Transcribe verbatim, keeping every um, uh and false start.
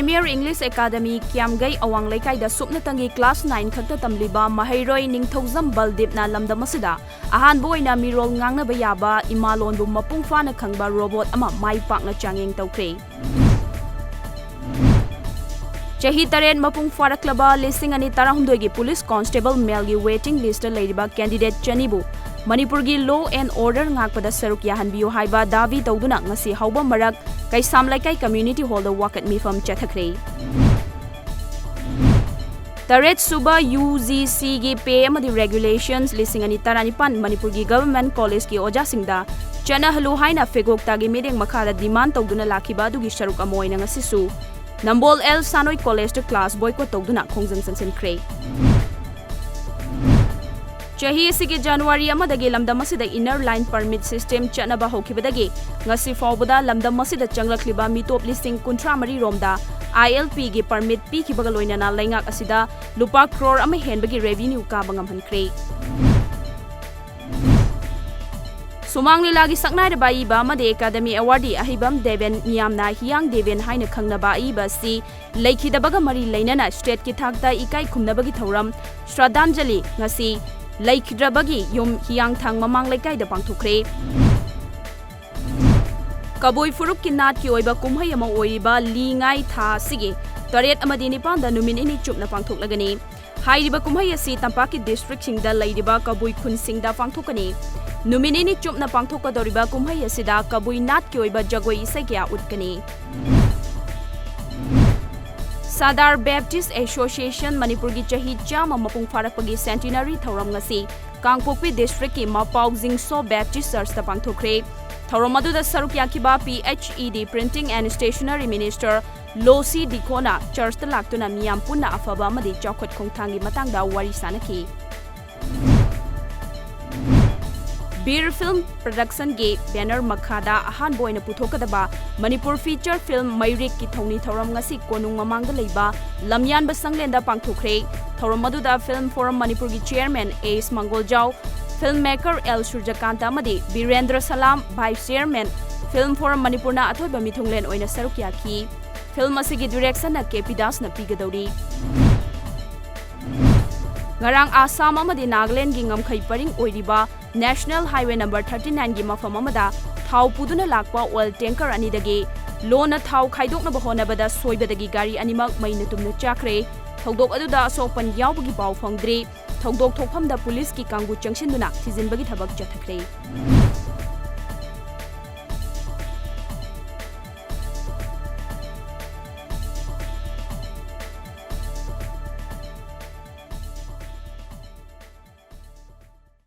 Premier English Academy, ꯀ꯭ꯌꯥꯝꯒꯩ ꯑꯋꯥꯡ ꯂꯩꯀꯥꯏꯗ ꯁꯨꯞꯅꯇꯪꯒꯤ class nine ꯈꯛꯇ ꯇꯝꯂꯤꯕ ꯃꯍꯩꯔꯣꯏ ꯅꯤꯡꯊꯧꯖꯝ ꯕꯜꯗꯤꯞꯅ ꯂꯝꯗꯝ ꯑꯁꯤꯗ ꯑꯍꯥꯟꯕ ꯑꯣꯏꯅ ꯃꯤꯔꯣꯜ ꯉꯥꯡꯅꯕ ꯌꯥꯕ ꯏꯃꯥ ꯂꯣꯟꯕꯨ ꯃꯄꯨꯡ ꯐꯥꯅ ꯈꯪꯕ robot ꯑꯃ ꯃꯥꯏ ꯄꯥꯛꯅ ꯆꯥꯡꯌꯦꯡ ꯇꯧꯈ꯭ꯔꯦ꯫ ꯆꯍꯤ ꯇꯔꯦꯠ ꯃꯄꯨꯡ ꯐꯥꯔꯛꯂꯕ ꯂꯤꯁꯤꯡ ꯑꯅꯤ ꯇꯔꯥꯍꯨꯝꯗꯣꯏꯒꯤ police constable ꯃꯦꯜꯒꯤ waiting listꯇ ꯂꯩꯔꯤꯕ candidate ꯆꯅꯤꯕꯨ ꯃꯅꯤꯄꯨꯔꯒꯤ law and order ꯉꯥꯛꯄꯗ ꯁꯔꯨꯛ ꯌꯥꯍꯟꯕꯤꯌꯨ ꯍꯥꯏꯕ ꯗꯥꯕꯤ ꯇꯧꯗꯨꯅ ꯉꯁꯤ ꯍꯧꯕ ꯃꯔꯛ ꯀꯩꯁꯥꯝ ꯂꯩꯀꯥꯏ community hallꯗ ꯋꯥꯀꯠ ꯃꯤꯐꯝ ꯆꯠꯊꯈ꯭ꯔꯦ꯫ ꯇꯔꯦꯠ ꯁꯨꯕ UGCꯒꯤ pay ꯑꯃꯗꯤ regulations ꯂꯤꯁꯤꯡ ꯑꯅꯤ ꯇꯔꯥꯅꯤꯄꯥꯟ ꯃꯅꯤꯄꯨꯔꯒꯤ government collegeꯀꯤ ꯑꯣꯖꯥꯁꯤꯡꯗ ꯆꯠꯅꯍꯜꯂꯨ ꯍꯥꯏꯅ ꯐꯦꯒꯣꯛꯇꯥꯒꯤ ꯃꯤꯠꯌꯦꯡ ꯃꯈꯥꯗ demand ꯇꯧꯗꯨꯅ ꯂꯥꯛꯈꯤꯕ ꯑꯗꯨꯒꯤ ꯁꯔꯨꯛ ꯑꯃ ꯑꯣꯏꯅ ꯉꯁꯤꯁꯨ ꯅꯝꯕꯣꯜ ꯑꯦꯜ ꯁꯥꯅꯣꯏ collegeꯇ class boycott ꯇꯧꯗꯨꯅ ꯈꯣꯡꯖꯪ ꯆꯪꯁꯤꯟꯈ꯭ꯔꯦ꯫ ꯆꯍꯤ ꯑꯁꯤꯒꯤ January ꯑꯃꯗꯒꯤ ꯂꯝꯗꯝ ꯑꯁꯤꯗ inner line permit system ꯆꯠꯅꯕ ꯍꯧꯈꯤꯕꯗꯒꯤ ꯉꯁꯤ ꯐꯥꯎꯕꯗ ꯂꯝꯗꯝ ꯑꯁꯤꯗ ꯆꯪꯂꯛꯂꯤꯕ ꯃꯤꯇꯣꯞ ꯂꯤꯁꯤꯡ ꯀꯨꯟꯊ꯭ꯔꯥ ꯃꯔꯤ ꯔꯣꯝꯗ ILPꯒꯤ permit ꯄꯤꯈꯤꯕꯒ ꯂꯣꯏꯅꯅ ꯂꯩꯉꯥꯛ ꯑꯁꯤꯗ ꯂꯨꯄꯥ crore ꯑꯃ ꯍꯦꯟꯕꯒꯤ revenue ꯀꯥꯕ ꯉꯝꯍꯟꯈ꯭ꯔꯦ꯫ ꯁꯨꯃꯥꯡ ꯂꯤꯂꯥꯒꯤ ꯁꯛꯅꯥꯏꯔꯕ ꯑꯏꯕ ꯑꯃꯗꯤ Academy Awardee ꯑꯍꯩꯕꯝ ꯗꯦꯕꯦꯟ, ꯃꯤꯌꯥꯝꯅ ꯍꯤꯌꯥꯡ ꯗꯦꯕꯦꯟ ꯍꯥꯏꯅ ꯈꯪꯅꯕ ꯑꯏꯕ ꯑꯁꯤ ꯂꯩꯈꯤꯗꯕꯒ ꯃꯔꯤ ꯂꯩꯅꯅ stateꯀꯤ ꯊꯥꯛꯇ ꯏꯀꯥꯏ ꯈꯨꯝꯅꯕꯒꯤ ꯊꯧꯔꯝ ꯁ꯭ꯔꯗꯥꯟꯖꯂꯤ ꯉꯁꯤ ꯂꯩꯈꯤꯗ꯭ꯔꯕꯒꯤ ꯌꯨꯝ ꯍꯤꯌꯥꯡꯊꯥꯡ ꯃꯃꯥꯡ ꯂꯩꯀꯥꯏꯗ ꯄꯥꯡꯊꯣꯛꯈ꯭ꯔꯦ꯫ ꯀꯕꯨꯏ ꯐꯨꯔꯨꯞꯀꯤ ꯅꯥꯠꯀꯤ ꯑꯣꯏꯕ ꯀꯨꯝꯍꯩ ꯑꯃ ꯑꯣꯏꯔꯤꯕ ꯂꯤꯉꯥꯏ ꯊꯥ ꯑꯁꯤꯒꯤ ꯇꯔꯦꯠ ꯑꯃꯗꯤ ꯅꯤꯄꯥꯟꯗ ꯅꯨꯃꯤꯠ ꯅꯤꯅꯤ ꯆꯨꯞꯅ ꯄꯥꯡꯊꯣꯛꯂꯒꯅꯤ꯫ ꯍꯥꯏꯔꯤꯕ ꯀꯨꯝꯍꯩ ꯑꯁꯤ ꯇꯝꯄꯥꯛꯀꯤ districtꯁꯤꯡꯗ ꯂꯩꯔꯤꯕ ꯀꯕꯨꯏ ꯈꯨꯟꯁꯤꯡꯗ ꯄꯥꯡꯊꯣꯛꯀꯅꯤ꯫ ꯅꯨꯃꯤꯠ ꯅꯤꯅꯤ ꯆꯨꯞꯅ ꯄꯥꯡꯊꯣꯛꯀꯗꯧꯔꯤꯕ ꯀꯨꯝꯍꯩ ꯑꯁꯤꯗ ꯀꯕꯨꯏ ꯅꯥꯠꯀꯤ ꯑꯣꯏꯕ ꯖꯒꯣꯏ ꯏꯁꯩ ꯀꯌꯥ ꯎꯠꯀꯅꯤ꯫ ꯁꯔꯗꯥꯔ Baptist Association ꯃꯅꯤꯄꯨꯔꯒꯤ ꯆꯍꯤ ꯆꯥꯝꯃ ꯃꯄꯨꯡ ꯐꯥꯔꯛꯄꯒꯤ centenary ꯊꯧꯔꯝ ꯉꯁꯤ ꯀꯥꯡꯄꯣꯛꯄꯤ districtꯀꯤ ꯃꯄꯥꯎ ꯖꯤꯡꯁꯣ Baptist Churchꯇ ꯄꯥꯡꯊꯣꯛꯈ꯭ꯔꯦ꯫ ꯊꯧꯔꯝ ꯑꯗꯨꯗ ꯁꯔꯨꯛ ꯌꯥꯈꯤꯕ PHED Printing and Stationery Minister ꯂꯣꯁꯤ ꯗꯤꯈꯣꯅ churchꯇ ꯂꯥꯛꯇꯨꯅ ꯃꯤꯌꯥꯝ ꯄꯨꯟꯅ ꯑꯐꯕ ꯑꯃꯗꯤ ꯆꯥꯎꯈꯠ ꯈꯣꯡꯊꯥꯡꯒꯤ ꯃꯇꯥꯡꯗ ꯋꯥꯔꯤ ꯁꯥꯅꯈꯤ꯫ ꯕꯤꯔ Film Productionꯒꯤ banner ꯃꯈꯥꯗ ꯑꯍꯥꯟꯕ ꯑꯣꯏꯅ ꯄꯨꯊꯣꯛꯀꯗꯕ ꯃꯅꯤꯄꯨꯔ feature film ꯃꯩꯔꯤꯛꯀꯤ ꯊꯧꯅꯤ ꯊꯧꯔꯝ ꯉꯁꯤ ꯀꯣꯅꯨꯡ ꯃꯃꯥꯡꯗ ꯂꯩꯕ ꯂꯝꯌꯥꯟꯕ ꯁꯪꯂꯦꯟꯗ ꯄꯥꯡꯊꯣꯛꯈ꯭ꯔꯦ꯫ ꯊꯧꯔꯝ ꯑꯗꯨꯗ Film Forum ꯃꯅꯤꯄꯨꯔꯒꯤ chairman ꯑꯦꯁ ꯃꯪꯒꯣꯜꯖꯥꯎ, filmmaker ꯑꯦꯜ ꯁꯨꯔꯖꯀꯥꯟꯇ ꯑꯃꯗꯤ ꯕꯤꯔꯦꯟꯗ꯭ꯔ ꯁꯂꯥꯝ, vice chairman, Film Forum ꯃꯅꯤꯄꯨꯔꯅ ꯑꯊꯣꯏꯕ ꯃꯤꯊꯨꯡꯂꯦꯟ ꯑꯣꯏꯅ ꯁꯔꯨꯛ ꯌꯥꯈꯤ꯫ ꯐꯤꯜꯝ ꯑꯁꯤꯒꯤ ꯗꯤꯔꯦꯛꯁꯟꯅ ꯀꯦ ꯄꯤ ꯗꯥꯁꯅ ꯄꯤꯒꯗꯧꯔꯤ꯫ ꯉꯔꯥꯡ ꯑꯁꯥꯝ ꯑꯃꯗꯤ ꯅꯥꯒꯥꯂꯦꯟꯗꯒꯤ ꯉꯝꯈꯩ ꯄꯔꯤꯡ ꯑꯣꯏꯔꯤꯕ National Highway number thirty nine ꯒꯤ ꯃꯐꯝ ꯑꯃꯗ ꯊꯥꯎ ꯄꯨꯗꯨꯅ ꯂꯥꯛꯄ oil tanker ꯑꯅꯤꯗꯒꯤ ꯂꯣꯟꯅ ꯊꯥꯎ ꯈꯥꯏꯗꯣꯛꯅꯕ ꯍꯣꯠꯅꯕꯗ ꯁꯣꯏꯕꯗꯒꯤ ꯒꯥꯔꯤ ꯑꯅꯤꯃꯛ ꯃꯩꯅ ꯇꯨꯝꯅ ꯆꯥꯛꯈ꯭ꯔꯦ꯫ ꯊꯧꯗꯣꯛ ꯑꯗꯨꯗ ꯑꯁꯣꯛ ꯑꯄꯟ ꯌꯥꯎꯕꯒꯤ ꯄꯥꯎ ꯐꯪꯗ꯭ꯔꯤ꯫ ꯊꯧꯗꯣꯛ ꯊꯣꯛꯐꯝꯗ ꯄꯨꯂꯤꯁꯀꯤ ꯀꯥꯡꯕꯨ ꯆꯪꯁꯤꯟꯗꯨꯅ ꯊꯤꯖꯤꯟꯕꯒꯤ ꯊꯕꯛ ꯆꯠꯊꯈ꯭ꯔꯦ꯫